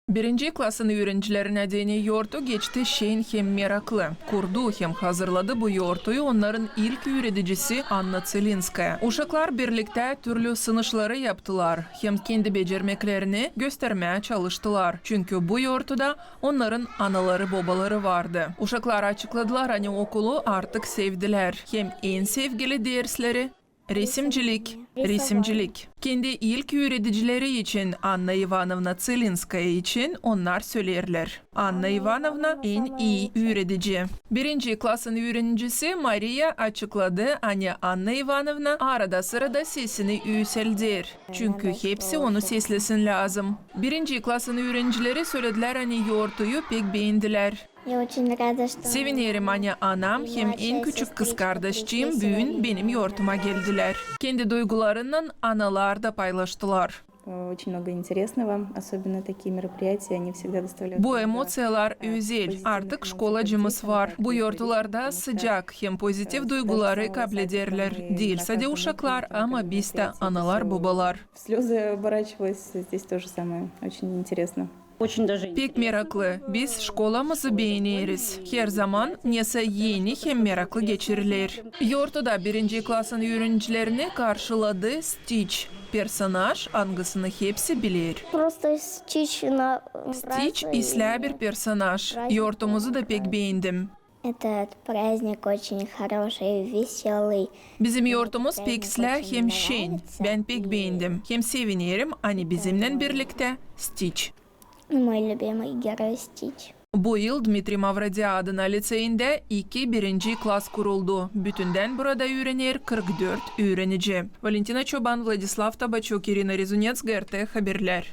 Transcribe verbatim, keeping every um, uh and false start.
Birinci klasın üürencileri deyni yortu geçti şeer hem meraklı. Kurdu hem hazırladı bu yortuyu onnarın ilk üüredicisi Anna Tsilinskaya. Uşaklar birliktä türlü sınışları yaptılar hem kendi becermeklerini göstermää çalıştılar. Çünkü bu yortuda onnarın anaları-bobaları vardı. Uşaklar açıkladılar, ani okulu artık sevdilär hem en sevgili dersleri resimcilik, resimcilik. Kendi ilk üüredicileri için, Anna İvanovna Tsilinskaya için, onnar söleerlär: Anna İvanovna en ii üüredici. Birinci klasın üürenicisi Mariya açıkladı, ani Anna İvanovna arada-sırada sesini üüselder. Çünkü hepsi onu seslesin lääzım. Birinci klasın üürenicileri söledilär, ani yortuyu pek beendilär. Я очень рада, что... Sevinerim, ani anam hem en küçük kızkardaşçıım büün benim yortuma geldilär. Kendi duygularınnan analar da paylaştılar. Очень много интересного, особенно такие мероприятия, они всегда доставляют... Bu emoţiyalar özel. Artık şkolacımız var. Bu yortularda sıcak hem pozitiv duyguları kablederlär diil sade uşaklar, ama biz dä analar-bobalar. В слёзы оборачивалась, здесь то же самое. Очень интересно. Pek meraklı. Biz şkolamızı beeneriz. Herzaman nesä eni hem meraklı geçiriler. Yortuda birinci klasın üürenicilerini karşıladı Stiç, personaj, angısını hepsi biler. Просто Стич на... Stiç islää bir personaj. Yortumuzu da pek beendim. Этот праздник очень хороший, весёлый. Bizim yortumuz pek islää hem şen. Bän pek beendim hem sevinerim, ani bizimnän birliktä Stiç. Мой любимый герой Стич. Bu yıl Dmitriy Mavrodiya adına liţeyindä iki birinci klas kuruldu. Bütündän burada üürener kırk dört üürenici. Valentina Çoban, Vladislav Tabaçuk, İrina Rezuneţ, GRT Haberlär.